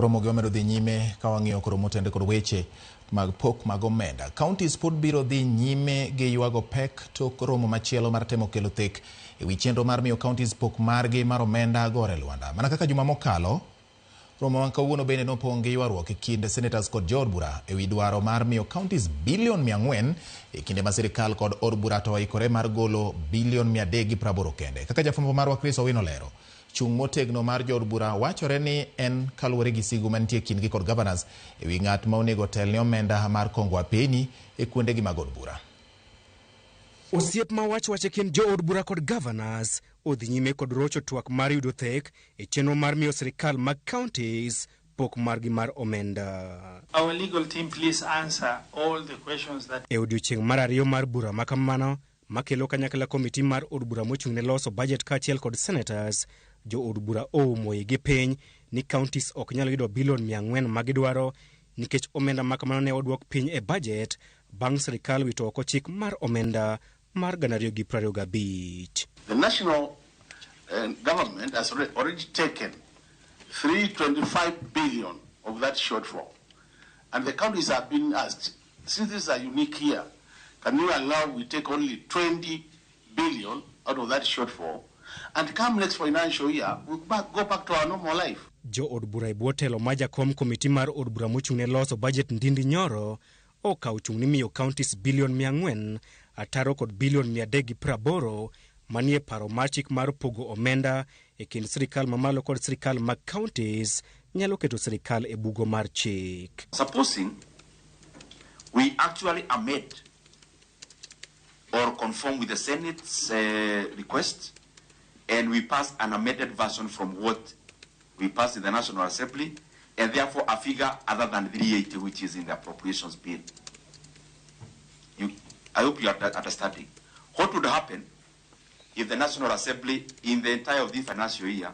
Romo gi omedo dhi nyime ka wang'iyo koro motende kod weche mag pok mag omenda. Counties pod biro dhi nyime gi ywago pek tok romo machielo mar temo kelo thek e wi chenro mar miyo counties pok margi mar omenda gore lwanda. Mana kaka juma mokalo, romo ma kawuono bende nopong' gi ywaruok e kind senators kod jood bura e wi dwaro mar miyo counties bilion 400 e kinde ma sirikal kod od bura to oikore mar golo bilion 380 kende. Kaka jafwambo marwa Chris Owino lero, chung' motegno mar jood bura wachore ni en kaluwore gi sigu mantie kindgi kod governors e wi ng'at ma onego otel ne omenda mar kongo apeni e kuondegi mag od bura. Osiep ma wach wach e kind jood bura kod governors odhi nyime kod rocho twak mar yudo thek e chenro mar miyo sirikal mag counties pok margi mar omenda. Our legal team, please answer all the questions that E odiochieng' mar ariyo mar bura ma kamano makelo kanyakla komiti mar od bura mochung' ne loso budget kaachiel kod senators, jo od bura oumo igi piny ni counties ok nyal yudo bilion 400 ma gidwaro nikech omenda ma kamano ne odwok piny e budget bang' sirikal wito oko chik mar omenda mar 2025. The national government has already taken 325 billion of that shortfall. And the counties have been asked, since this is a unique year, can you allow we take only 20 billion out of that shortfall? And come next financial year, we'll go back to our normal life. Jo od bura e bwo telo ma jakom komiti mar od bura mochung' ne loso budget Ndindi Nyoro okawo chung' ni miyo counties bilion 400 ataro kod bilion 380 manie paro mar chik mar pogo omenda e kind sirikal mamalo kod sirikal mag counties nyalo keto sirikal e bugo mar chik. Supposing we actually amend or conform with the Senate's request and we pass an amended version from what we passed in the National Assembly, and therefore a figure other than 380, which is in the appropriations bill. I hope you are understanding. What would happen if the National Assembly in the entire of this financial year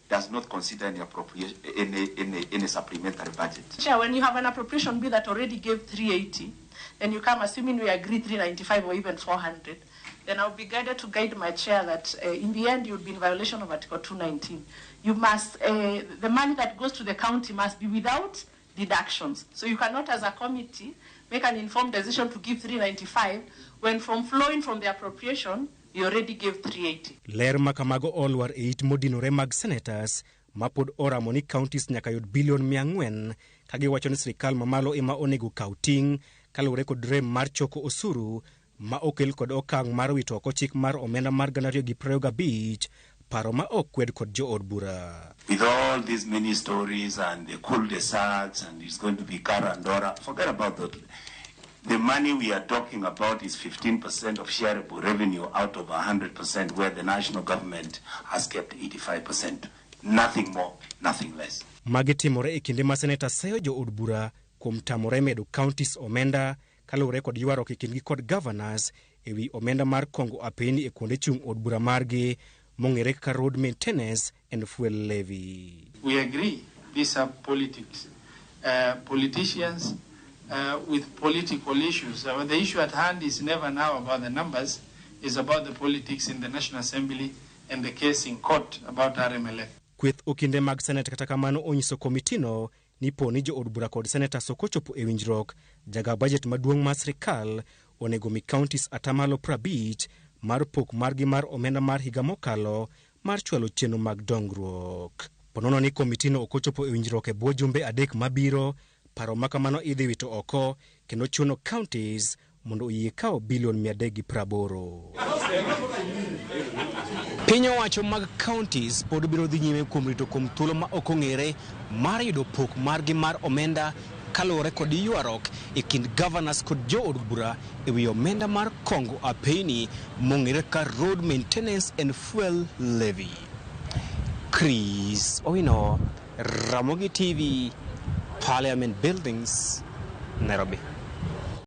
does not consider any appropriation, any supplementary budget? Chair, when you have an appropriation bill that already gave 380, then you come, assuming we agree 395 or even 400, then I'll be guided to guide my chair that in the end you'd be in violation of Article 219. The money that goes to the county must be without deductions. So you cannot, as a committee, make an informed decision to give 395 when from flowing from the appropriation, you already gave 380. Ler ma kamago olwar e it modinore mag senators ma pod oramo ni counties nyaka yud bilion 400 ka giwacho ni sirikal mamalo ema onego kaw ting' kaluwore kod rem mar choko osuru ma okel kod okang' mar wito oko chik mar omenda mar 2025, paro ma ok kwed kod jood bura. With all these many stories and the cul-de-sacs and it's going to be Karandora, forget about that. The money we are talking about is 15% of shareable revenue out of 100%, where the national government has kept 85%. Nothing more, nothing less. Magi timore e kinde ma seneta seyo jood bura kuom tamore medo counties omenda kaluwore kod ywaruok e kindgi kod governors e wi omenda mar kongo apeni e kuonde chung' od bura margi mong'ere kaka road maintenance and fuel levy. We agree these are politics. Politicians with political issues. The issue at hand is never now about the numbers, it's about the politics in the National Assembly and the case in court about RMLF. Kweth okinde mag Senate kata kamano onyiso komitino ni po ni jood bura kod senators ok ochopo e winjruok, jaga budget maduong' mar sirikal onego mi counties atamalo 50 mar pok margi mar omenda mar higa mokalo mar chwalo chenro mag dongruok. Ponono ni komitino ok ochopo e winjruok e bwo jumbe 3 mabiro, paro ma kamano idhi wito oko kendo chuno counties mondo oyie kawo bilion 380. Piny owacho mag counties pod biro dhi nyime kuom rito kuom thuolo ma ok ong'ere mar yudo pok margi mar omenda kaluwore kod ywaruok e kind governors kod jood bura e wi omenda mar kongo apeni mong'ere kaka road maintenance and fuel levy. Chris Owino, Ramogi TV, Parliament Buildings, Nairobi.